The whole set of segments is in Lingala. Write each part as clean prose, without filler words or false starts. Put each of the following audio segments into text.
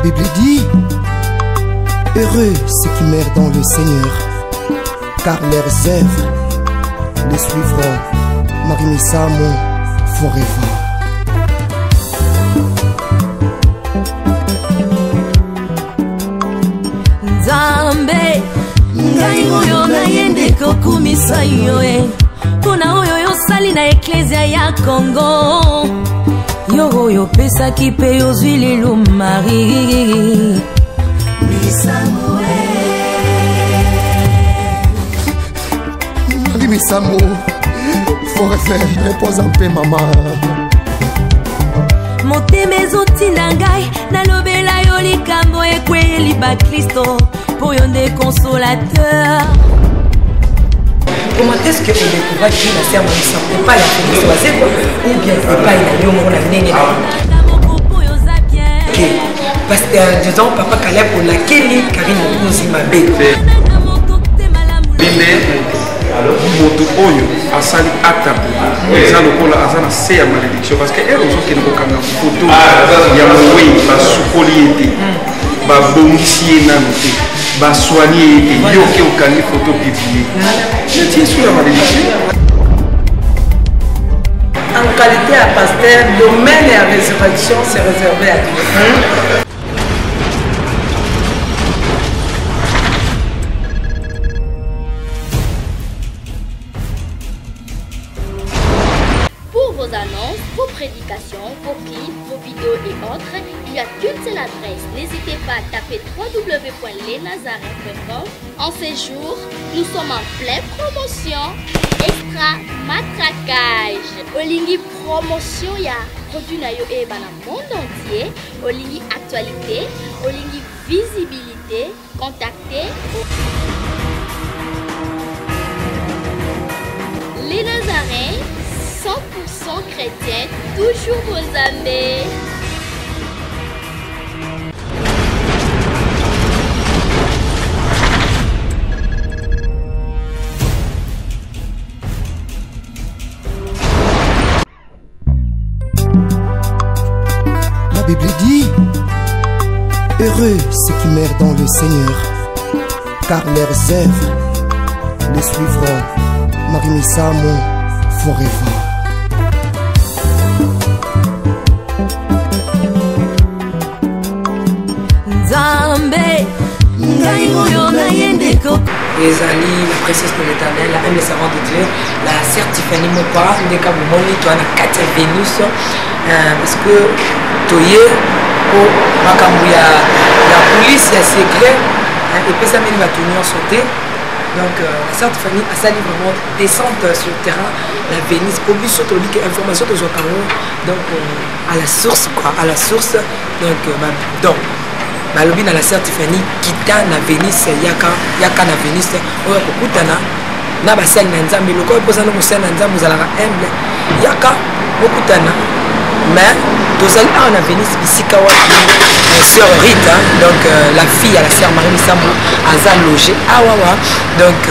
Bible dit, heureux ceux qui meurent dans le Seigneur, car leurs œuvres les suivront. Marie Misamu, forever. Nzambe ngai oyo naye nde kokumisa yo e mpona oyo yosali na eklezia ya Kongo, yo oyo opesaki mpe yozwi lelo Marie Misamu. Marie Misamu forever, repose en paix, mama. Motema ezotinda ngai nalobela yo likambo ekweyeli bakristo, mpo yo nde consolateur. Comment est-ce que odécouvraki la sœur Monisa? Epai ya Félix Wazekwa ou bien epai na yo moko na ndenge na yo? Moko mpo yo oza bien. Ok, parce que disons papa Caleb olakeli Karine Mokonzi mabe. Na moto te malamu. Bine moto oyo asali acte ya boye eza lokola aza na se ya malédiction, parce que ere ozokende kokanga foto ya mowei, basukoli ye te, babongisi ye nano te, basoigne ye te, yo oke okangi foto publie neti ye sous la malédiction. En qualité à pasteur, domaine ya résurrection, c'est réservé à Dieu. Pour vos annonces, vos prédications, vos clips, vos vidéos et autres, il n'y a qu'une seule adresse. N'hésitez pas à taper www.lesnazaréens.com. En ces jours, nous sommes en pleine promotion. Extra matraquage. Olingi promotion ya produit na yo et na monde entier. Olingi actualité, olingi visibilité, contactez Les Nazaréens, 100% chrétiens, toujours vos amis. La Bible dit, heureux ceux qui meurent dans le Seigneur, car leurs œuvres les suivront. Marie Misamu, forever. Nzambe ngai oyo naye nde Ezali la princesse de l'Éternel, la humble servante de Dieu, la sœur Tiffany Mopa. Ndeka bomoni toa na kati ya Vénus, parce que toye po makambo ya police ya secret epesameli bato nyonso te. Donc la sœur Tiffany asali vraiment descente sur terrain na Venise, po biso tolobi ke information tozwaka yango donc à la source quoi, à la source. Donc donc balobi na la sœur Tiffany: kita na Venise, yaka, yaka na Venise oyo akokutana na basali na Nzambe. Lokola mpoza na mosali na Nzambe ozalaka humble, yaka bokutana. Mais tozali awa na Venise, bisika wapi sœur Rita, donc la fille ya la sœur Marie Misambo, aza loge awawa. Donc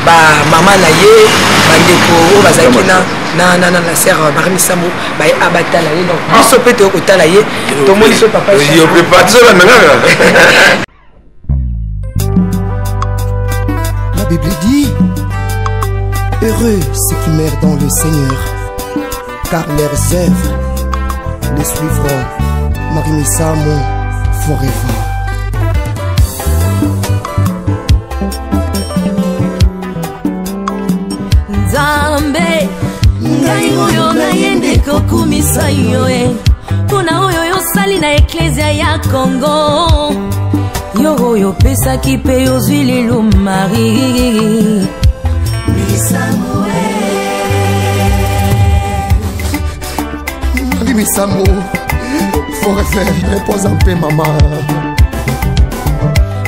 bamama na ye, bandeko oyo bazalaki na sœur Marie Misambo, baye abatala ye. Donc biso mpe toye kotala ye, tomoni so papa. Yo mpe patizolanda kaka. La Bible dit, heureux ceux qui meurent dans le Seigneur, car leurs œuvres les suivront. Marie Misamu, forever. Nzambe ngai oyo naye nde kokumisa yo e mpona oyo yosali na eklezia ya Kongo, yo oyo opesaki mpe yozwi lelo Marie Misamu. Marie Misamu, forever, repose en paix, mama.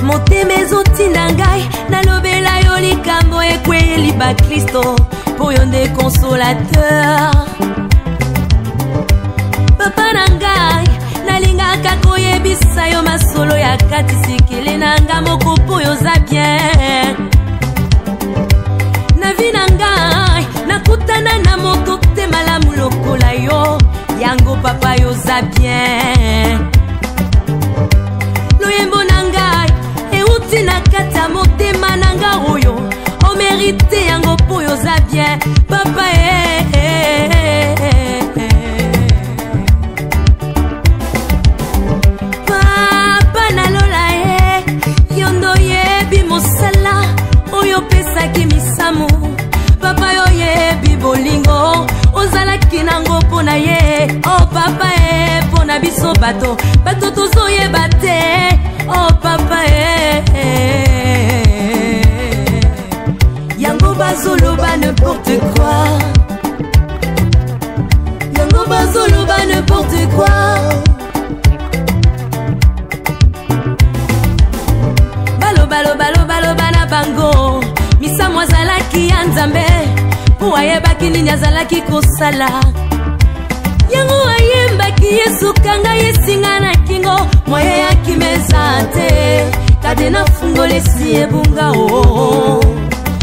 Motema ezotinda ngai nalobela yo likambo ekweyeli bakristo, mpo yo nde consolateur. Papa na ngai, nalingaka koyebisa yo masolo ya kati sikele na nga moko, mpo yo oza bien na vie na ngai. Nakutana na moto te malamu lokola yo, yango papa yoza bien. Omerite yango mpo oyo oza bien papa eh, eh, eh, eh. Papa nalola e yo nde oyebi mosala oyo opesaki misamu. Papa yo oyebi bolingo ozalaki nango mpo na ye. O oh, papa e mpo na biso bato bato tozoyeba te. O oh, papa e yango bazoloba n'importe quoi, yango bazoloba n'importe quoi. Balobalobalobaloba na bango misamu azalaki ya Nzambe mpo ayebaki nini azalaki kosala. Yango ayembaki Yesu kanga ye singa na kingo moye ya kimeza te kade na fungolesi ebunga o.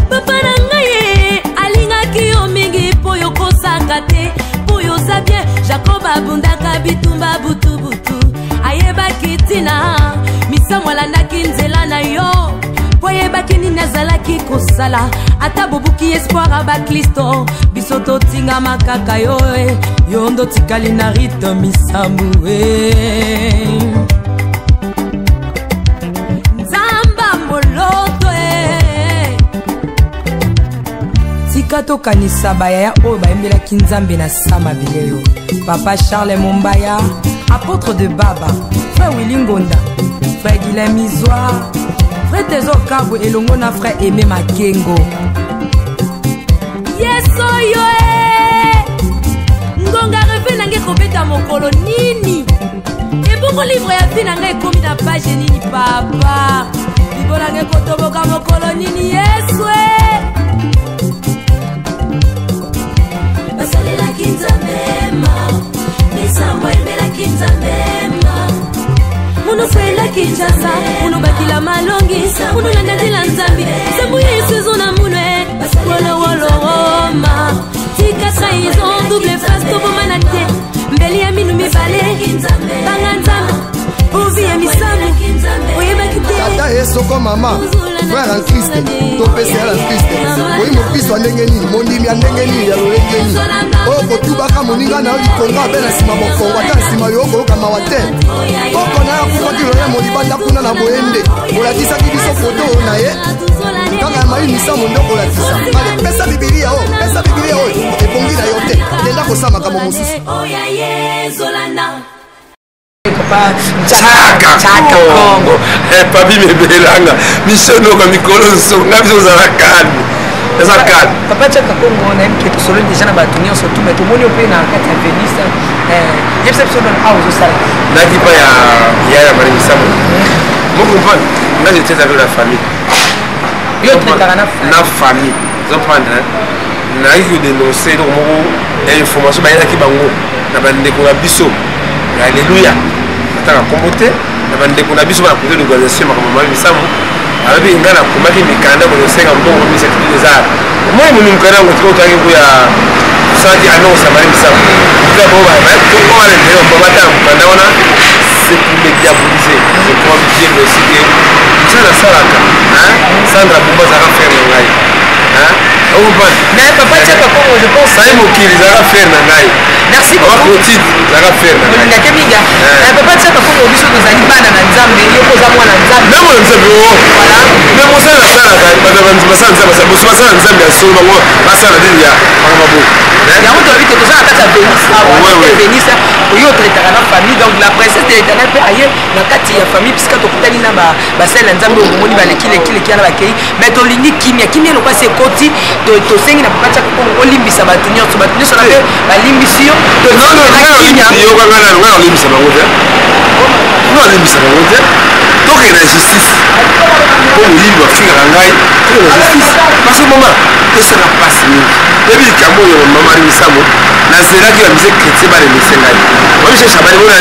Papa na ngai ye alingaki yo mingi mpo yo kosaka te mpo yo oza bien. Jacob abundaka bitumba butubutu ayebaki ntina misamu alandaki nzela na yo mpo ayebaki nini azalaki kosala. Ata bobuki espoir ya baklisto biso totingama kaka yo e yo ndo tikali na rite misambu e Nzamba moloto e. Tika tokanisa bayaya oyo bayembelaki Nzambe na sa mabele yo papa Charles Mombaya, apôtre de Baba, frère Willi Ngonda, frère Guilhem Mizwa, frère Trésor Kabwe elongo na frère Aimé Makengo. Yesu oyo e ngonga reve na ngai ekobeta mokolo nini? Ebongo livre ya vie na ngai ekomi na page nini? Papa libo na ngai ekotoboka mokolo nini? Yesu e basalelaki Nzambe ma misambo ayembelaki Nzambe ma munosalelaki njasa munobakila malongi munolanda nzela Nzambi nzambu ya Yesu ezo na munu e wolowolowoma tika trahison double face tobomana te mbeli ya minu mibale banga Nzambe povi ya misamu oyebaki te. Tata ye soko mama frère en Christ to mpe sœur en Christ, oyi mokristo ya ndenge nini, mondimi ya ndenge nini, ya lolenge nini oyo kotubaka moninga na yo likongo abe na nsima mokongo, ata na nsima yo okoyoka mawa te. Koko na yo akufaki lolemo libanda kuna na boyende, olakisaki biso foto oyo na ye kaka ya mai misamu nde okolakisa. Ale, pesa bibilia oyo, pesa bibilia oyo ebongi na yo te, kenda kosala makambo mosusu. Papa Chaka Chaka Congo. Papi mebelanga misonoka mikolo nsonga biso ozala calme, eza calme. Papa Chaka Congo, nayebi ke tosololi déjà na bato nyonso tu, mais tomoni yo mpe na kati ya Venise. Yebisa biso nano awa ozosala. Naki pa ya ya Marie Misamu mo comprendre nga je traite avec la famille. Yo traitaka na na famille, ozoprendre nayaki kodénonce eloko moko ya information bayelaki bango na bandeko na biso ya alleluya atanga nkombo te na bandeko na biso bana kote d'organisation makambo Marie Misamu alobi ngai nakomaki mikanda kozosenga mbongo misaki eza omoi moni mokanda yango tika otaki koya tosalaki annonce ya Marie Misamu batanga mokanda wana, c'est pour me diaboliser. Je crois bien aussi que mosala nasalaka Sandra Bumba azalaka frère na ngai, okomprendre. Mais papa Chaka Congo, je pense sai mokili ezalaka frère na ngai. Merci Papa beaucoup. Clotilde ezalaka frère na ngai. Olingaki mingi. Papa Chaka Congo, biso tozali bana na Nzambe, yo mpo oza mwana Nzambe. Na mwana Nzambe o. Voilà. Mais mosala nasalaka bato basala Nzambe, boso basala Nzambe ya solo, bango basala nini ya makambo bo. Yango tolobi ke toza na kati ya Venise awa. Venise oyo otraitaka na famille, donc la princesse de l'Éternel mpe aye na kati ya famille bisika tokutani na basali na Nzambe oyo bomoni balekilekileki wana bakei. Mais tolingi kimia, kimia lokwasi ekoti. Tosengi na papa Tiaka Kongo olimbisa bato nyonso, bato nyonso na mpe balimbisi yo. Kimia yoka ngai nano ngai nalimbisa bango te, ngai nalimbisa bango te. Tokende na justice mpo moyibi bafingaka ngai, tokende na justice parce que mama esaka mpasi mingi. Yebi likambo oyo mama Marie Misamu, nazelaki ba musée chrétien baremercie ngai babiso Shabani bona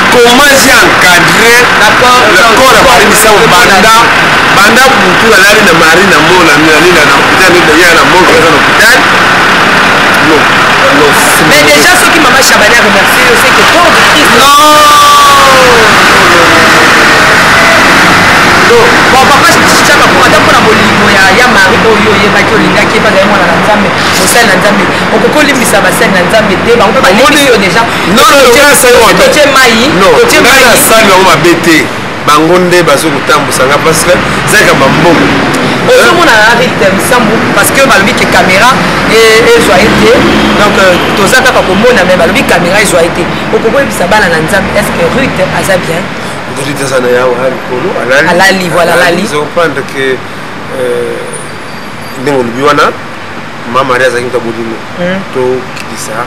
comment j'ai encadré le corps ya Marie Misamu banda banda butu alali na Marie na mona nani na hôpital ya na mona eza na hôpital. Non, non. Mais déjà soki mama Shabani a remercié yo, c'est que corps de Christ. Non. Bon, papa Chaka, pour ata mpona bolingo ya Marie. Mosali na Nzambe, okoki olimbisa basali na Nzambe te, bango mpe balimbisi yo déjà. Totie mai. Totie mai. Nasali bango mabe te, bango nde bazo kotambusa nga parce que ezalaka bambongo. Ozomona na Rite Misambu, parce que balobi ke caméra ezwa ye te, donc toza kaka komona, mais balobi caméra ezwa ye te. Okoki oyebisa bana na Nzambe, est ce que Rute aza bien? Rute aza na yawe likolo. Alali, voilà, alali. Ozocomprendre que ndenge olobi wana, mama Marie azalaki moto ya bolingo. Tokitisa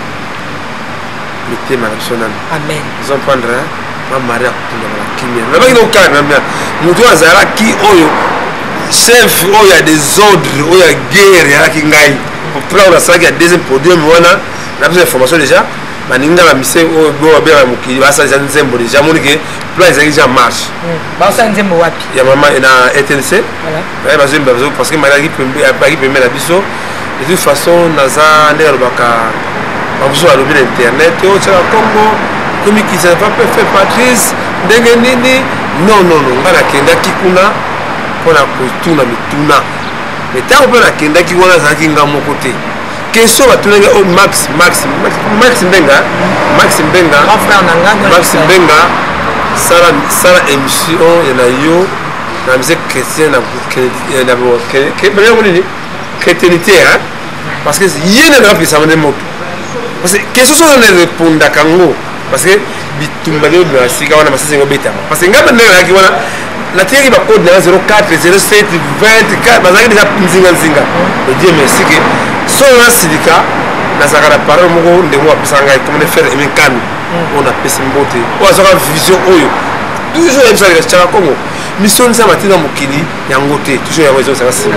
mitema na biso nano. Amen. Ozocomprendre, mama Marie akotundama na kimia. Nabaki nokala na moto oyo azalaki, oyo chef oyo ya désordre, oyo ya guerre, eyalaki ngai. Plan oyo nasalaki ya deuxième podium wana, na biso information déjà, baninga bamise oyo bo babengaka mokili, basala déjà nzembo déjà, moni ke plan ezalaki déjà en marche. Basala nzembo wapi? Ya mama na ETNC bazoyemba, parce que Marie azalaki pembe na biso. De toute façon, naza ndenge alobaka, bamosusu balobi na internet oyo tiaka Kongo komikisa pa pe Patrice ndenge nini. Non, non, non, ngai nakendaki kuna mpona kotuna mituna, mais ntango mpe nakendaki wana, azalaki nga moko te. Question batunaki oyo, Max, Max, Max Mbenga, Max Mbenga. Grand frère na nga. Max Mbenga, sala, sala émission ya na yo na musique chrétien na nini, chrétienté, hein, parce que ye nde nakapesama nde moto, parce que question soki na répondaka yango, parce que bitumba nde obima sika wana, masasi yango obetama, parce que ngai ndenge nayaki wana, natikaki bacode nanga 04 07 24, bazalaki déjà nzinga nzinga. Mais Dieu merci ke soki nasilika, nazalaka na parole moko ndenge moko apesaka ngai komone, frère Aimé Kano, oyo napesi mbote, oyo azwaka vision oyo toujours ayebisaka Tiaka Kongo, mission Nzambe atinda mokili yango te, toujours yango ezongisaka nsima.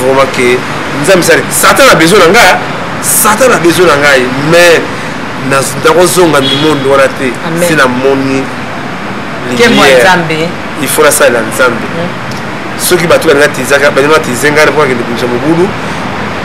Vraiment ke Nzambe esali, Satan na besoin na ngai, Satan na besoin na ngai, mais nakozonga monde wana te si namoni lumière. Il faut nasalela Nzambe. Soki bato balinga tizaka, balinga tize ngai mpo akende kobimisa mobulu,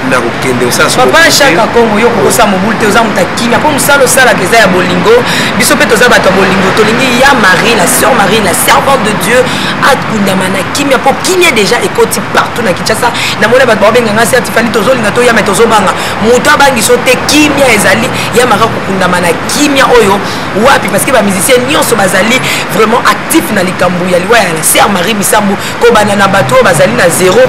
nakokende kosala. Papa Shaka Kongo, yo kokosala mobulu te, oza moto akimia, mpo mosala osalaka eza ya bolingo. Biso mpe toza bato ya bolingo, tolingi ya Marie, la sœur Marie, la servante de Dieu, akundama na kimia, mpo kimia déjà ekoti partout na Kinshasa. Namoni bato baobenganga se Tifani, tozolinga toya me tozobanga. Moto abangiso te, kimia ezali. Ya Marie akokundama na kimia oyo wapi, parce que bamusicien nyonso bazali vraiment actif na likambo ya liwa ya la sœur Marie Misambu, kobanda na bato oyo bazali na zéro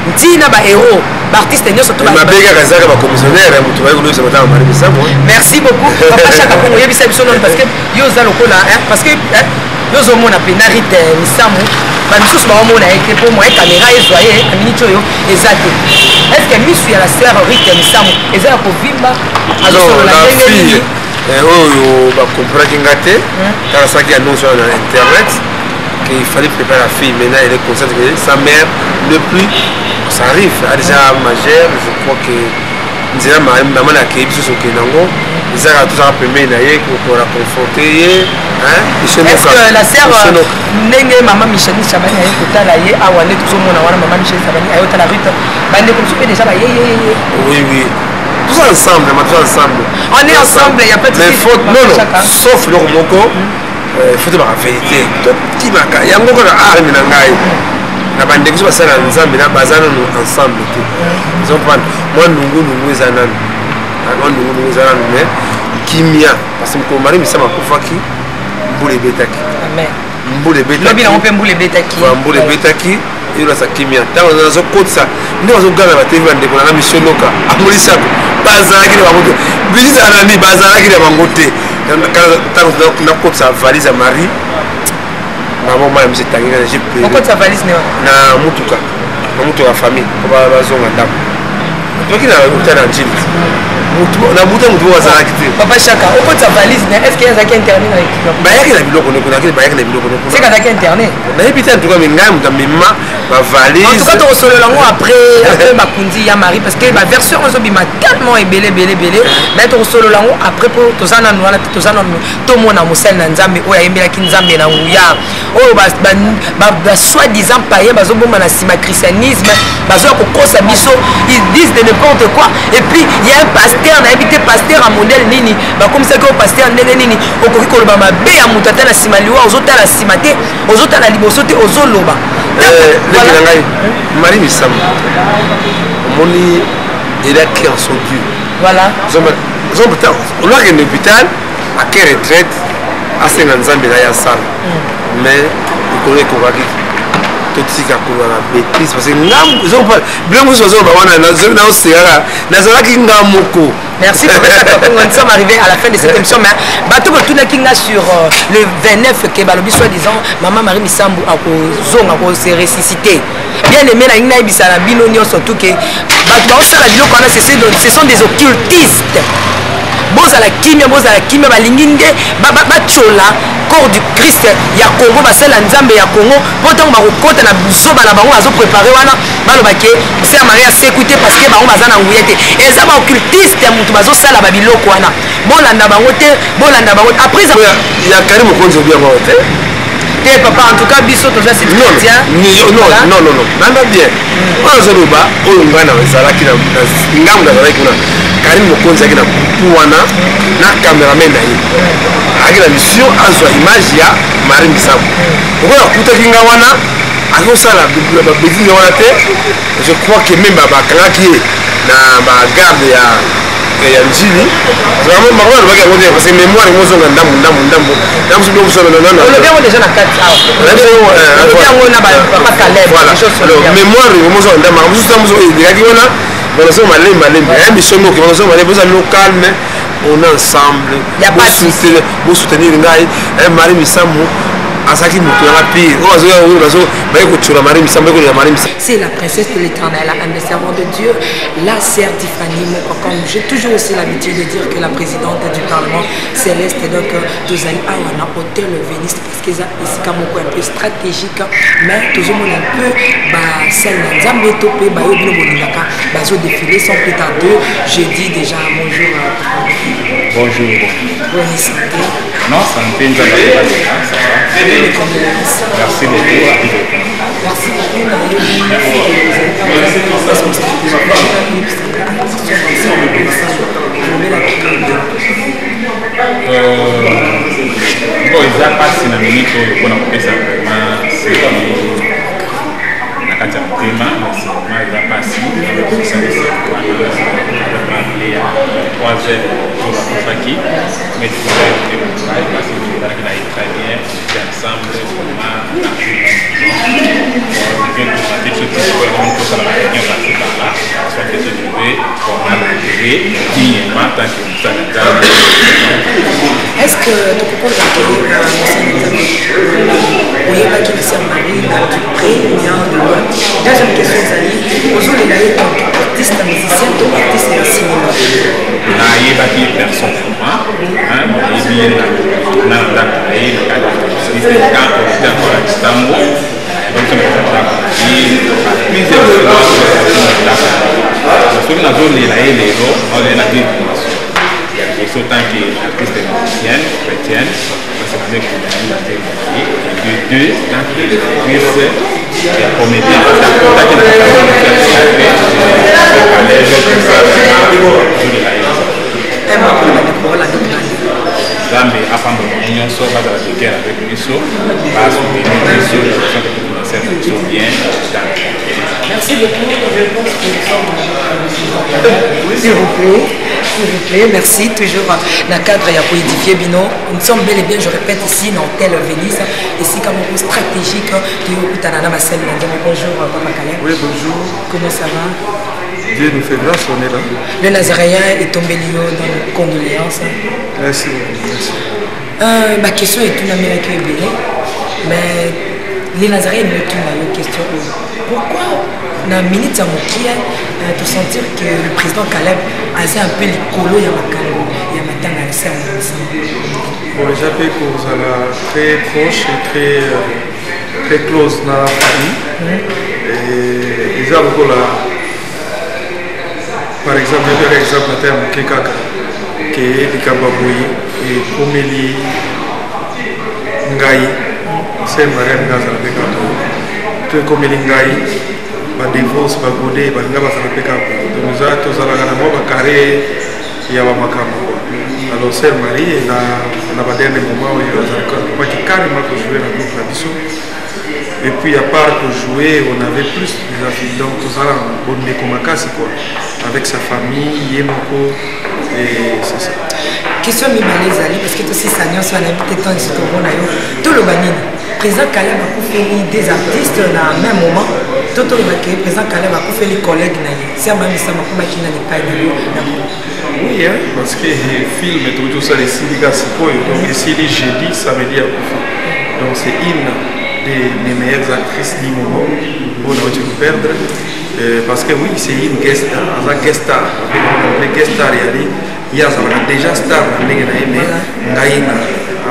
ntina bahéros, baartiste nyonso. Mabe kaka ezaka bacommissionnaire ya moto baye kolobisa matanga Marie Misambo. Merci beaucoup, papa Chaka Kongo. Oyebisa biso nano, parce que yo oza lokola, parce que yo ozomona mpena Rite Misamu, bamisusu baomona ye te, mpo moye caméra ezwa ye na miniti oyo eza te. Est ce que misu ya la sœur Rite Misamu eza ya kovimba? Azosolola ndenge nini? Oyo bakompraki nga te, kaka asalaki annonce wana na internet qu'il fallait préparer la fille. Maintenant, elle est consciente que sa mère ne plus, ça arrive, elle est déjà majeure. Je crois que nzela mama na akei, biso sokende yango, ezaka tozaka pembeni na ye kokola conforte ye. Est-ce que la sœur, ndenge mama Michel Chabani aye kotala ye awa, nde tozomona wana mama Michel Chabani aye kotala Rute, bandeko mosusu mpe déjà bayeyeyeye? Oui, tous ensemble, tous ensemble. On est ensemble, il y a pas de mais faut, non, non, sauf eloko moko, faut tobaka vérité, tokimaka yango kaka arme na ngai na bandeko so basala na Nzambe na baza nanu ensemble te. Ozocomprendre, mwa nungunungu eza nanu, mwa nungunungu eza nanu, mais kimia, parce que mokolo Marie Misama akufaki, mbula ebetaki, mbula ebetaki mpe mbula ebetaki. Mbula ebetaki, elasa kimia. Ntango nazokotisa nde bazoganga na TV, bandeko nanga mission loka amolisako bazalaki na bango te, bilisa nani bazalaki na bango te. Ntango nakotisa valise ya Marie, mama mwana miso etangi nga, j'ai pleuré. Okotisa valise ne? Na mutuka, na mutuka ya famille, po bazonga ndako. Toki na hôtel na Njili, na buta mutu moko azalaki te. Papa Shaka, okotisa valise ne, est ce que azalaki interné na équipe? Bayaki na biloko ne kuna, bayaki na biloko ne kuna. Seka azalaki interné? Nayebi te, en tout cas, mais ngai moto amema bavalise. En tout cas, tokosolola yango après bakundi ya Marie, parce que baversion ezobima tellement ebele, ebele, ebele, mais tokosolola yango après, mpo toza nanu wana te. Toza nanu tomona mosali na Nzambe oyo ayembelaki Nzambe na nguya, oyo basoi-disant payen bazobomba na nsima christianisme, bazoya kokosa biso, ils disent de n'importe quoi. Et puis il y a un pasteur, nayebi te pasteur ya modèle nini, bakomisaki oyo pasteur ndenge nini. Okoki koloba mabe ya moto ata na nsima liwa, ozotala nsima te, ozotala liboso te, ozoloba. Leki na ngai Marie Misambo, omoni. Il a cru en son Dieu. Voilà. Olwakende hôpital, ake retraite, asenga Nzambe na ye asala, mais likolo ekokaki. Totika koloba na bétise, parce que ngambo biloko mosusu bazoloba wana, naosekaka, nazalaki nga moko. Merci, nous sommes arrivés à la fin de cette émission. Mais bato botunaki nga sur le 29 ke balobi soi-disant Mama Marie Misambu akozonga, akose ressuscité. Bien aimé, na ngai nayebisa na bino nyonso tu ke bato baosala biloko wana, ce sont des occultistes. Bozala kimia, bozala kimia. Balingi nde batiola corps du Christ ya Congo, basala Nzambe ya Congo, mpo ntango bakokɔta na buzoba na bango bazoprépare wana, baloba ke sœur Marie asekwi te, parce que bango baza na nguya te. Eza baoccultiste ya motu bazosala babiloko wana. Bolanda bango te, bolanda bango te. Après ya Kari Mokonzi, obi yango te. Te papa, en tout cas biso toza si chrétien. Non, non, non, non, nanda bien oyo azoloba. Oyo ngai na ezalaki na ngambo, nazalaki kuna. Karine Mokonzi azalaki na butu wana na cameraman na ye, azalaki na mission azwa image ya Marie Misamu. Okoyo akutaki nga wana, akosala babêtises wana te. Je crois que même bakangaki ye na bagarde ya Njili. Bango balobaki yango te, parce que mémoire yango ozonga ndambo ndambo ndambo na mosu biloko mosusu. Olobi yango déjà na kati awa, olobi yango na papa Caleb. Voilà, mémoire yango ozonga ndambo mosusu na mosusu elekaki wana. Banazonga malembe malembe ya biso moke, banazonga malembe. Oza no calme, on est ensemble. Bosoutenir ngai. Marie Misamu azalaki moto yanga pire. Oyo bazo baye kotiola Marie Misamu, baye kolela Marie Misamu. C'est la princesse de l'Éternel, un servant de Dieu, la sœur Tiffany Moko. Comme j'ai toujours aussi l'habitude de dire que la présidente du Parlement céleste, donc tozali awa na hôtel Venise, parce que eza esika moko un peu stratégique, mais tozomona un peu basali na Nzambe to mpe bayo bino bolingaka bazodéfile. Sans plus tarder, je dis déjà bonjour. Bonjour. Bonne santé? Non, santé, Nzambe, ça va. Les condoléances. Merci beaucoup. Merci beaucoup. Nayebi responsabilité. Bon, eza mpasi na minute oyo mpona kopesa vraiment seki na kati ya motema. Vraiment eza mpasi kosalisa wana ya 3 heures oyo bakufaki, mais toza te parce que tozalaki na ye très bien, était ensemble vraiment. Tosala baréunion par-ci par-là, soit que se trouver vraiment l'enterrer dignement tant que mosala Nzambe. Est ce que tokokozake mosala Nzambe oyebaki na sœur Marie na du près ou bien de loin? Deuxième question ezali, ozolela ye tant artiste musicien to artiste ya cinéma? Nayebaki personnellement, nayebi ye na ndako na ye na kati ya quand on était encore à Chitambo. Donc ndako ye plusieurs fois ndako. Soki nazolela ye lelo, nazolela na deux dimensions. Ya liboso, tant que artiste musicienne chrétienne, parce que naza ekundani na nzembo na ye, et de deux, tant que actrice ya comédien, parce que akotaki na kati ya théâtre collège, tout ça. Vraiment nazolela ye. Nzambe apambola bango nyonso, bazala de cœur avec biso, basoutenir biso, soki tokonaser na biso bien dans. Merci beaucoup. Je pense que nous sommes. S'il vous plaît, s'il vous plaît, merci. Toujours dans le cadre ya koédifier bino. Nous sommes bel et bien, je répète, ici dans l'hôtel Venise, ici comme moko stratégique, toyokutana na basali na Nzambe. Bonjour, Papa Caleb. Oui, bonjour. Comment ça va? Dieu nous fait grâce, on est là. Le Nazaréen est tombé Lio dans nos condoléances. Merci beaucoup, merci. Ma question est une américaine ebele, mais les Nazaréens me tournent la question. Pourquoi na minute ya mokie tosentir que le président Caleb aza un peu likolo ya makambo ya matanga ya sœur Misambo? Bon, eza mpe kozala très proche et très close na famille. Eza lokola par exemple, ebeka exemple ata ya moke kaka ke likambo ya boye ekomeli ngai, sœur Marie alinga azala mpe kaka to ekomeli ngai, badivorce bagode balinga bazala mpe kaka. Donc eza tozalaka na mwa bacarré ya bamakambo quoi. Alors sœur Marie na badernier moment oyo azalaki carrément kojouer na groupe na biso, et puis à part kojouer, on avait plus des affaires, donc tozala bondeko makasi quoi. Avec sa famille, ye moko, et c'est ça. Question mibale ezali parce que tosisa nyonso wana yebi te ntango nyonso tomona yo toloba nini. Président Caleb akufeli des artistes na même moment to toloba ke président Caleb akufeli collègue na ye Serma Misama akomaki nani epai na yo na Oui, hein, parce que film tout ça esili kaka sikoyo, donc esili jeudi, samedi akufa. Donc c'est une des meilleures actrices du moment oyo nauti koperdre. Parce que oui, c'est une guest, aza guest star, babengaka guest star, yali ye azalaka déjà star na ndenge na ye, mais ngai na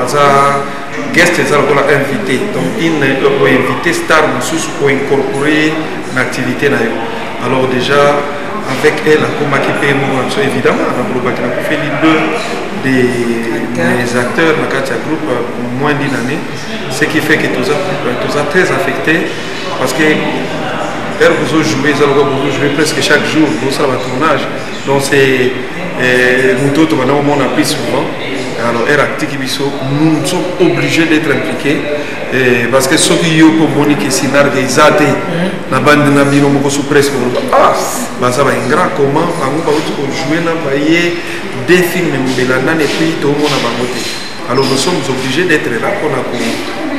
aza guest, eza lokola invité. Donc une oinvité star mosusu koincorpore na activité na yo. Alors déjà avec elle akomaki mpe moko na biso. Évidemment nakolobaki nakufeli deux des mes acteurs na kati ya groupe moins d'une année, ce qui fait que toza, toza très affecté, parce que heure bozojouer eza lokola bozojouer presque chaque jour, bozosala batournage. Donc c'est moto oyo tobanda komona plus souvent. Alors heure atiki biso, nous sommes obligés d'être impliqués, parce que soki yo mpo omoni ke sinarke eza te na bandi na bino moko su presque oloba: ah, baza baingrat, comment bango bauti kojouer na baye deux films mbela nani, et puis toomona bango te. Alors nous sommes obligés d'être là mpona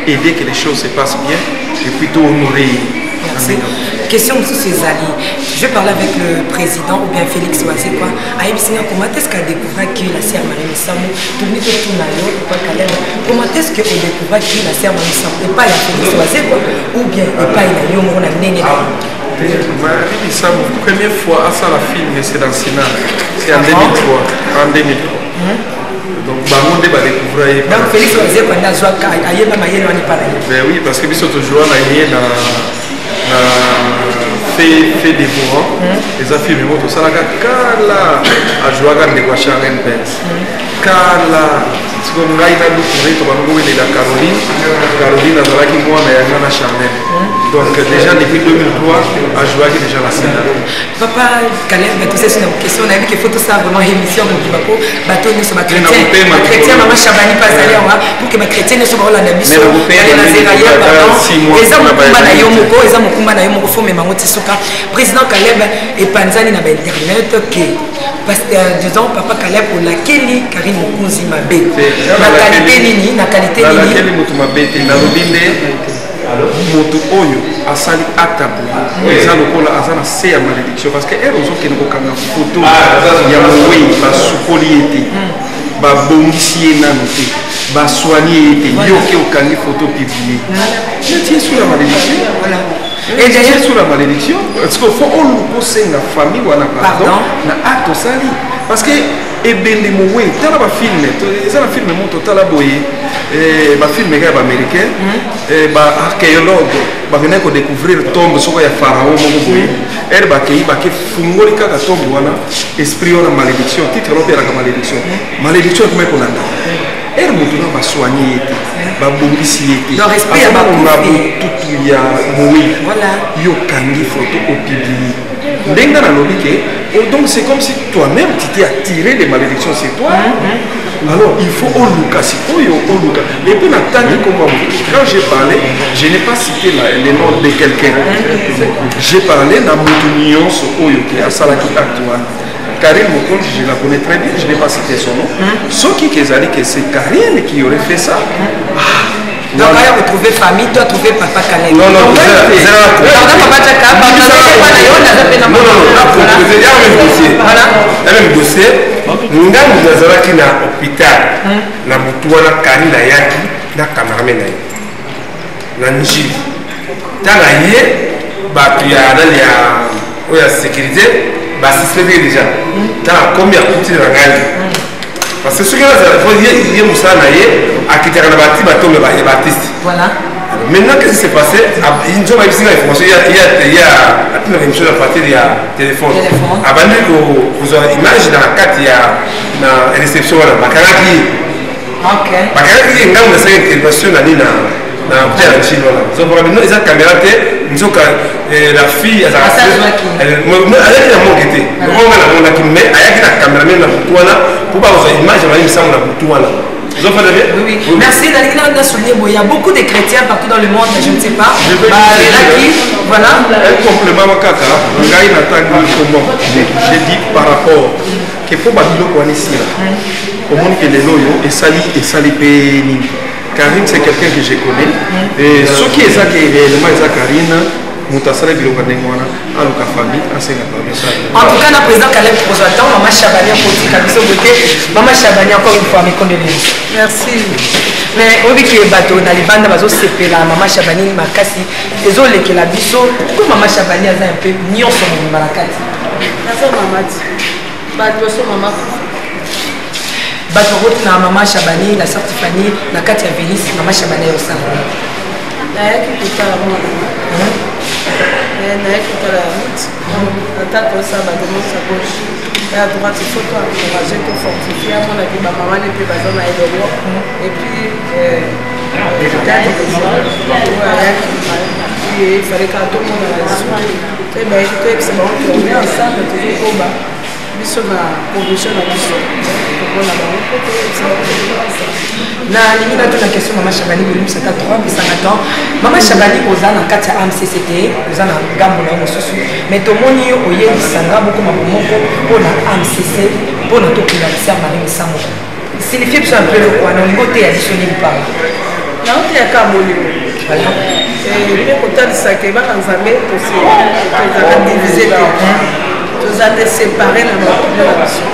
aider que les choses se passent bien et puis tohonorer ye. Merci. Question mosusu ezali, je vais parler avec le président ou bien Félix Wazekwa ayebisi nga comment est-ce qu'adécouvraki la sœur Marie Misamu. Tolingi totuna yo, papa Kaleb, comment est-ce que odécouvraki la sœur Marie Misamu? Epai ya Félix Wazekwa ou bien epai na yo moko na ndenge na yo? Marie Misamu, première fois asala film, c'est dans Sénat, c'est en 2003, en 2003. Donc bango nde badécouvrir ye. Donc Félix Wazekwa nde azwaka ayeba mayele wana epai na ye? Ben oui, parce que biso tojoua na ye na Fait dévorant. Eza film moko tosalaka kala, ajouaka ndeko ya Charlene Pence kala. Siko ngai na Lukure tobanda kowelela Caroline. Caroline azalaki mwana ya nga na Charlene. Donc déjà depuis 2003 ajouaki déjà na scène. Papa Caleb, tosesi na question, nayebi ke faut tosala vraiment émission mobimba po bato nyonso bachrétien, mama Chabani mpe azali awa, pour que bachrétien nyonso baolanda biso ale na Zeraya. Pardon, eza mokumba na yo moko, eza mokumba na yo moko, faut mema ngo ti suka. Président Caleb, epanzani na bainternet ke pasteur, disons papa Caleb, olakeli Karine Mokonzi mabe na qualité nini? Na qualité nini? Nalakeli moto mabe te. Nalobi nde moto oyo asali acte boye eza lokola aza na se ya malédiction, parce que heure ozokende kokanga foto ya mowei, basukoli ye te, babongisi ye nano te, basoigne ye te, yo ke okangi photo, publie, neti ye sous la malédiction. Et d'ailleurs sous la malédiction, parce que faut oluka osenga famille wana pardon na acte osali, parce que ebende mowei, tala bafilm, eza na film moko totala boye, bafilm eka ya baaméricain, baarchéologue bakendaki kodécouvrir tombe soko ya pharaon moko boye. Heure bakei, bakefungoli kaka tombe wana, esprit wana malédiction, titre wana opelaka malédiction, malédiction ekomaki kolanda. Heure moto na basoigne ye te, babongisi ye te, aza na botutu ya mowei, yokangi photo, opublie, ndenge nalobi ke donc c'est comme si toi-même tu t'es attiré les malédictions sur toi. Alors il faut oluka sikoyo, oluka. Et puis natangi komba moto. Quand j'ai parlé, je n'ai pas cité le nom de quelqu'un, j'ai parlé na moto nyonso oyo ke asalaki acte wana. Karine Mokonzi, je la connais très bien, je n'ai pas cité son nom. Soki kezali que c'est Karine qui aurait fait ça, ah, Donc aya retrouver famille, toi trouver papa Caleb. Non, non. Pardon, papa Chaka, pardon, yo naza pe na Non, non, non, ya même dossier. Voilà. Ya même dossier. Nga moto azalaki na hôpital na motu wana, Karine ayaki na cameraman na ye na Njili. Ntango aye, bato ya nani ya oyo ya sécurité basuspecte déjà. Ntango akomi, akuti na ngai, parce que soki azala ye, mosala na ye, akitaka na bati batombe ya baartiste. Voilà. Maintenant, qu'est-ce qui s'est passé? Nzoba ayebisi nga information ya atinaka émission na partir ya téléphone. Abandi kozwa image na kati ya na réception wana, bakangaki ye. Bakangaki ye. Ngambo nasali intervention na nini na hôtel ya Njili wana, nzoboka bino eza caméra te. Nzoka la fille azalaki na moke te, onga namonaki, mais ayaki na caméraman na butu wana mpo bakozwa image ya Marie Misamu na butu wana. Oui, oui. oui. Merci nalingi na souligner boye, il y a beaucoup de chrétiens partout dans le monde, je ne sais pas balelaki, voilà. Un complément kaka, ngai natangi kombo, j'ai dit par rapport ke mpo babiloko wana esila, omoni ke lelo oyo esali esali mpe nini. Karine, c'est quelqu'un que je connais, et soki eza ke réellement eza Karine moto asala biloko ya ndenge wana, aluka famille, asenga pardon. En tout cas, na président Caleb kozwa temps, mama Chabani akotika biso bote. Mama Chabani, encore une fois mes condoléances. Merci. Mais oyebi ke bato na libanda bazosepela mama Chabani makasi, ezolekela biso ko mama Chabani aza un peu nyonso mobimba na kati. Naza mama ti bato baso mama. Bato bakotuna mama Chabani, la sœur Tiffany, na kati ya Vénice, mama Chabani ayosala? Nayaki kotala mwana, nayaki kotala route, ata tosala badémarche à gauche et à droite, il faut to encourager, to fortifier, amonaki bamama ne mpe baza na elongo. Et puis ayaki, il fallait kaka tomona na lisu, toyebaki, toyebisa bango tourne ensemble, tozokoba biso na condition na biso, komona bango mpo toyebisa bango tourne ensemble. Nalingi natuna question, mama Chabani, bolimbisa ata 3 pesanga temps. Mama Chabani, oza na kati ya AMCCT, oza na ngambo na yo mosusu, mais tomoni yo oyebisanga bokoma bomoko mpona AMCC, mpona tokunda sœur Marie Misamu. Signifie biso un peu eloko wana, olingi oteya biso nini pamba? Naoteyaka bolingo mpe kotalisaka bana Nzambe tozalaka divisé te, toza nde séparé na baopinion na biso.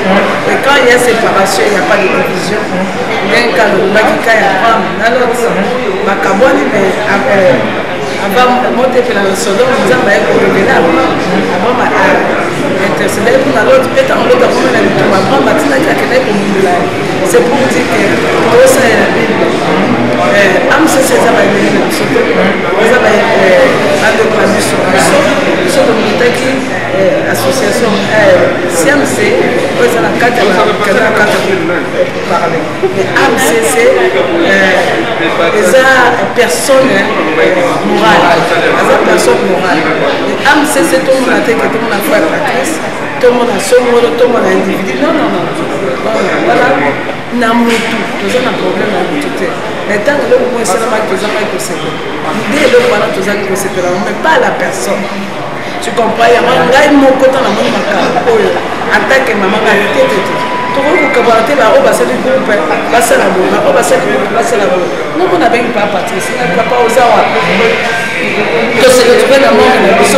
Et quand il y a séparation, il n'y a pas de division. Ndenge kaka lobaki ka ya Abraham na Lot, bakabwani, mais avant moto epela na Sodome, Nzambe aye korévéler Abraham. Abraham intercédaki mpona Lot, mpe ntango Lot akomi na litumba, Abraham atindaki, akendaki komundela ye. C'est pour dire que tosalela Bible. AMCC eza baennemi na biso te, eza bandeko na biso. Biso tomitaki association CMC oyo eza na kati ya na kati ya parler, mais AMCC eza personne morale, aza personne morale. AMCC tomona te ke tomona frère Patrice, tomona songolo, tomona individu. Non, non, non, voilà, na mutu toza na problème na mutu te. Mais ntango eloko moko esalamaki, tozangaki kosepela nde eloko wana, tozalaki kosepela, mais pas la personne, tu comprends? Yango ngai moko ntango namoni makambo oyo en tant que mama, ngai te te te, tokoki kokabwana te. Baoyo basali groupe basala boye, baoyo basali groupe basala boye. Noko nabengi papa Patrice, papa oza wapi? Tose retrouve na morgue na biso,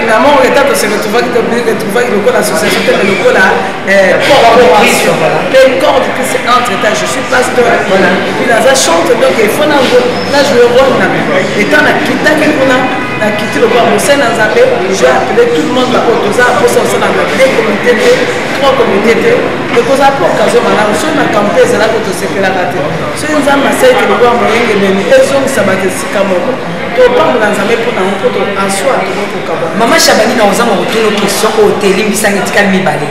na morgue eta tose retrouvaki, retrouvaki lokola association te, mais lokola corporation mpe corps de Christ. Entre temps, je suis pasteur et puis naza chante, donc il faut nango na jouer rôle na étant nakitaki kuna, nakiti lokola mosali na Nzambe. J'ai appelé tout le monde, baoyo toza mposa kosala na deux communauté te, trois communauté te, ekozala mpo occasion malamu. Soki makambo mpe ezalaki, tosepelaka te. Soki Nzambe asaliki lokola moyengebeni, ezongisa bato esika moko, topambola Nzambe mpo nango, mpo en soi tokoki kokabwana. Mama Chabani, na ozanga kotuna question oyo te, elimbisanga, etikali mibale.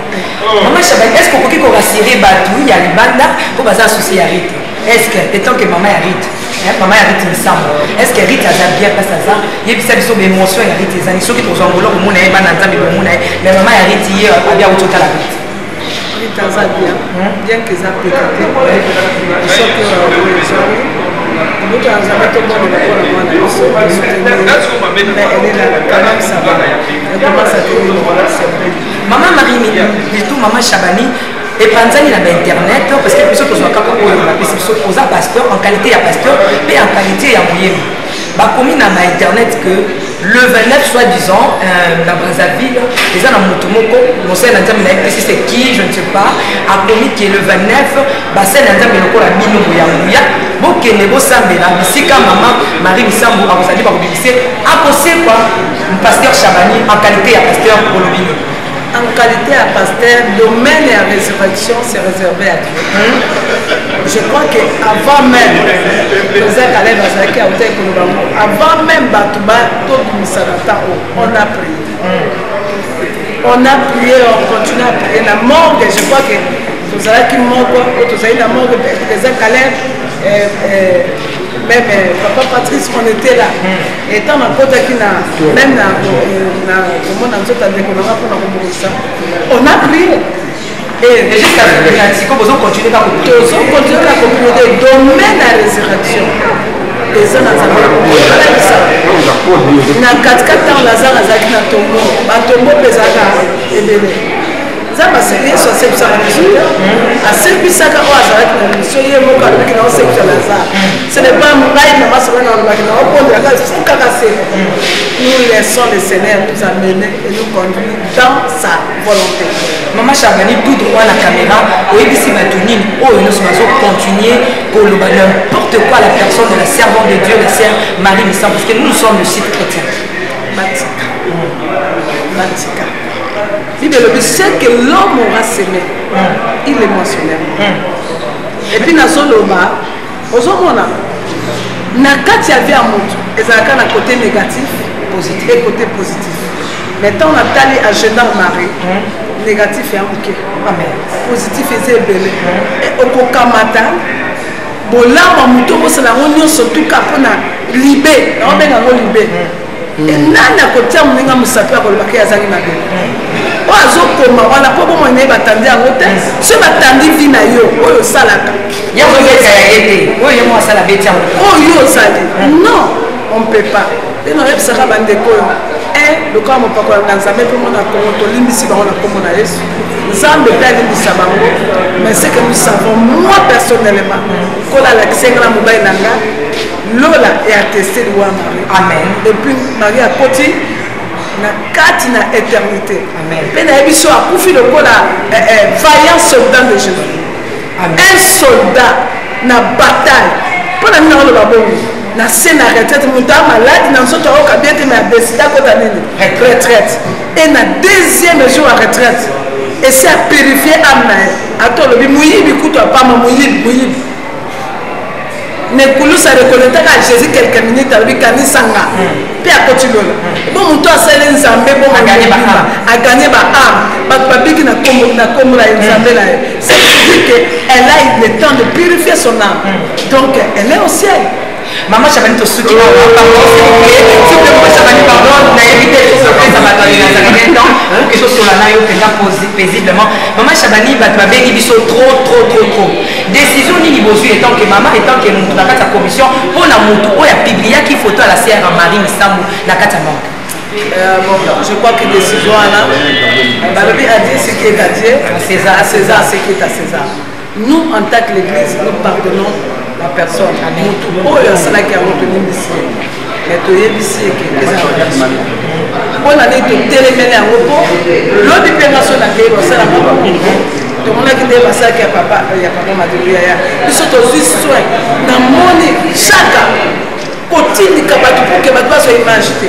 Mama Chabani, est ce que okoki korassurer bato ya libanda mpo baza associé ya Rite? Est ce que étant que mama ya Rite, mama ya Rite Misambo, est ce que Rite aza bien place aza? Yebisa biso baémotion ya Rite ezani soki tozwa ngolo komona ye, bana Nzambe bomona ye. Mais mama ya Rite, ye abi auti otala Rite. Rite aza bien, bien que eza peka te. Soki ezwami moto ya Nzambe, tomonela mpona mwana biso, mais elle est là quand même, ça va, elle commence à tenir le c'est Mama Marie, plutôt mama Chabani, epanzani na bainternet, parce que biso tozwa kaka oyo bapesi biso. Oza pasteur, en qualité ya pasteur mpe en qualité ya moyembi, bakomi na bainternet que le 29, soi-disant, na Brazzaville eza na moto moko mosali na Nzambe, nayebi te si c'est qui, je ne sais pas, akomi ke le 29 basali na Nzambe lokola bino boya nguya, bokende bosambela bisika mama Marie Misambo akozali, bakobimise, akosekwa. Pasteur Chabani, en qualité ya pasteur, olobi nini? En qualité à pasteur, domaine ya résurrection, c'est réservé à Dieu. Je crois que avant même président Caleb azalaki autaki koloba ngo, avant même bato batobimisa na temps oyo, on a prié, on a prié, on continue à prier na morgue. Je crois que tozalaki moko oyo tozali na morgue, président Caleb, même papa Patrice, on était là. Et ntango nakotaki na même na komona nzoto ya ndeko nanga mpona kobongisa, on a prié. Tozocontinue na koplaider. Domaine ya résurrection eza na Nzambe. Alakisa na katikati ntango Lazare azalaki na tombo, batombo mpe ezalaka ebele. Nzambe, Yesu asekwisaka biso te, asekwisaka oyo azalaki na biso. Ye moko alobaki na osekwisa Lazare. Ce n'est pas ngai mama Saba na alobaki na obondelaka kaka se. Nous laissons le Seigneur nous amener et nous conduire dans sa volonté. Mama Chabani, tout droit la caméra, oyebisi bato nini oyo nyonso bazocontinue koloba n'importe quoi la personne de la servante de Dieu, la sœur Marie Misan, parce que nous, nous sommes le site chrétien? Batika, batika. Bible elobi: ce que l'homme aura semé, il le moissonnera. Et puis nazoloba, ozomona na kati ya vie ya motu ezalaka na côté négatif et côté positif. Mais ntango natali agenda Marie, négatif ya moke, positif eza ebele. Okokamata bolamu ya motu, okosala yango nyonso tuka mpona libe, naobenga yango libe. Nani akotia moninga mosapi akolobaka ye azangi mabe? Oyo azokoma wana mpo bomoi na ye batandi yango te. Soki batandi vie na yo oyo osalaka, oyo ozali, non, on ne peut pas. Nde nayebisaka bandeko oyo un lokola mopako na Nzambe mpe mona Kongo, tolimbisi bango na nkombo na Yesu. Nzambe mpe alimbisa bango. Mais ce que nous savons, moi personnellement, kola alakisi nga na mobali na nga lola e atteste liwa Marie. Amen. Et puis Marie akoti na kati na éternité mpe nayebi so akufi lokola vaillant soldat de Jésus. Amen. Un soldat na bataille. Mpo na nini nakoloba bongo? Na se na retraite, moto a maladi na nzoto, ayoka bien te, mais adécide akota nini? Retraite. Et na deuxième jour ya retraite, esi apurifie âme na ye. Ata olobi moyibi kutu apama moyibi, moyibi nekulusa reconnaîtaka Jésus quelques minutes, alobi kanisanga mpe akoti lola. Bo moto asali Nzambe bomobima, aganye baâme, bato babiki na kombo na ye, Nzambe na ye. Ça veut dire que elle a eu le temps de purifier son âme, donc elle est au ciel. Mama Chabani, tosuki awa. Pardon, s'il vous plaît, s'il vous plaît, mama Chabani, pardon. Nayebi te sopesa bato nazalaka bien temps oke tosola na yo mpenza paisiblement. Mama Chabani, bato babengi biso trop, trop, trop, trop. Décision nini bozwi etant que mama, etant que motu na kati ya commission, mpo na motu oyo apubliaki photo ya la sœur Marie Misambo na kati ya morgue? Bon, je crois que décision wana, balobi à Dieu ce qui est à Dieu, à César, à César ce qui est à César. Nous, en tant que l'église, nous pardonnons la personne. Motu oyo asalaki yango, tolimbisi ye, mais toyebisi ye ke eza na biso. Mpona nini totelemeli yango? Mpo lobi mpe nga so nakei basalanga bango, tomonaki nde basalaki ya papa Madilu yaya biso, tozwi soin. Namoni chaka kotindika bato mpo ke bato bazwa image te.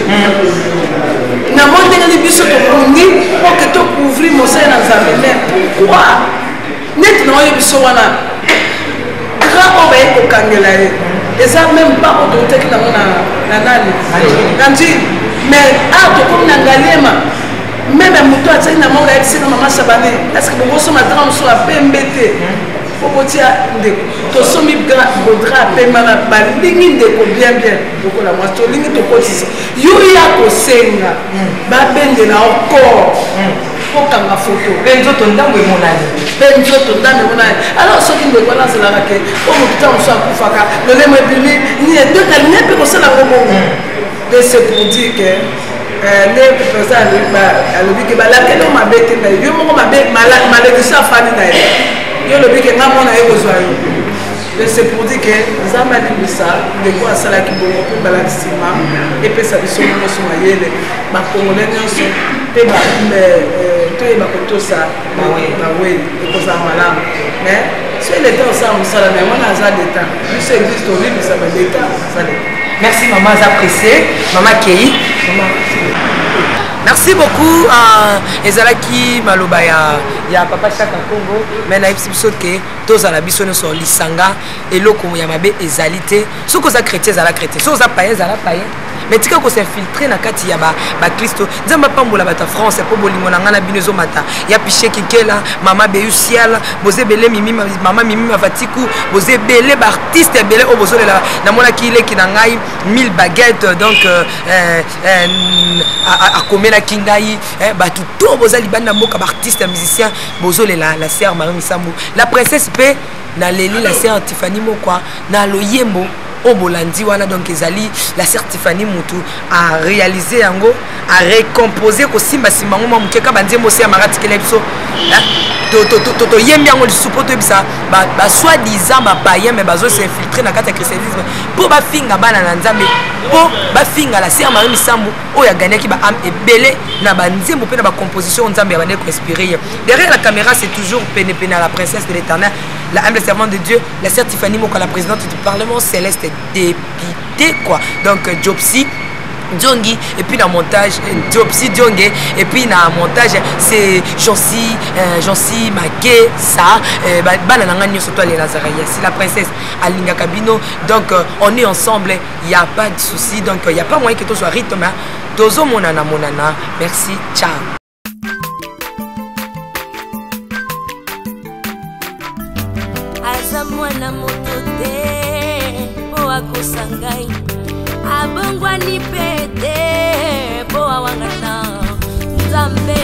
Namoni ndenge ni biso tobundi mpo ke tocouvrir mosali na Nzambe. Mais pourquoi neti na oyo biso wana grand oyo baye kokangela ye eza même pas oyo toutaki nango na nani, na Njili? Mais awa tokomi na Ngaliema, même moto atiaki na moko ayebisi na mama Shabani: est ce que bokosomba drap mosusu ya pembe te po botia ndeko? Tosombi bodra ya pembe na balingi ndeko bien bien lokola mwasi tolingi tokotisa yo ya kosenga babendela encore kokanga foto. Mpe nzoto ndambo emonani. Mpe nzoto ndambo emonani. Alors soki ndeko wana azalaka ke o motu ntango mosusu akufaka, lolemo ebimi nini, donc alingi mpe kosala yango bongo. De c'est pour dire que nde président alobi ke balakeli yo mabe te, mais yo moko mabe, malédiction afandi na ye. Yo olobi ke nga mona ye kozwa yo. Donc c'est pour dire que Nzambe alimbisa ndeko asalaki bongo mpe balaki nsima epesa biso nyonso mayele, bakongole nyonso mpe toyeba kotosa baweli, ekozala malamu. Mais soki leta osala mosala na yango wana, aza leta biso église tolimbisa, ba leta aza leta. Merci mama, aza pressé mama kei. Merci beaucoup. Ezalaki maloba ya papa Chaka Congo, mais nayebisi biso ke tozala biso nyonso lisanga. Eloko ya mabe ezali te. Soki oza chrétien, ezala chrétien. Soki oza payen, ezala payen, mais tika kos'infiltrer na kati ya bakristo. Nzambe apambola bato ya France mpo bolingo na ngai na bino ezomata. Ya Piche Kinkela, mama Beyu Sial, boza ebele, mimi, mama Mimi Mavatiku, boza ebele, baartiste ebele oyo bozolela. Namonaki leki na ngai Mille Baguette, donc akomelaki ngai. Bato to boza libanda mboka, baartiste ya musicien. Bozolela la sœur Marie Misamu, la princesse mpe naleli la sœur Tiffany Mokwa na loyembo oyo bolandi wana. Donc ezali la sœur Tiffany mutu aréalise yango, arecompose, kosimbasimba yango mwa moke ka banzembo osi ya mara tikela biso, toyembi yango lisusu mpo toyebisa basoi-disant bapayen me bazosinfiltre na kati ya christianisme mpo bafinga bana na Nzambe, mpo bafinga la sœur Marie Misambu oyo agagnaki baâme ebele na banzembo mpe na bacomposition oyo Nzambe ya bandeki koinspire ye. Derrière la caméra, c'est toujours penepene à la princesse de l'Éternel, la humble servante de Dieu, la sœur Tiffany Moka, la présidente du Parlement céleste, député quoi. Donc Jopsi Diongi, et puis na montage Jopsi Diongue, et puis na montage c'est Jancy, Jancy Make ça, bana na nga nyonso to alela Zakaria, c'est la princesse alingaka bino. Donc on est ensemble, il y a pas de souci. Donc il y a pas moyen que to soit rythme, hein. Tozo monana monana. Merci, ciao. Aza mwana moto te mpo akosa ngai, abongwani mpe te mpo awangana Nzambe.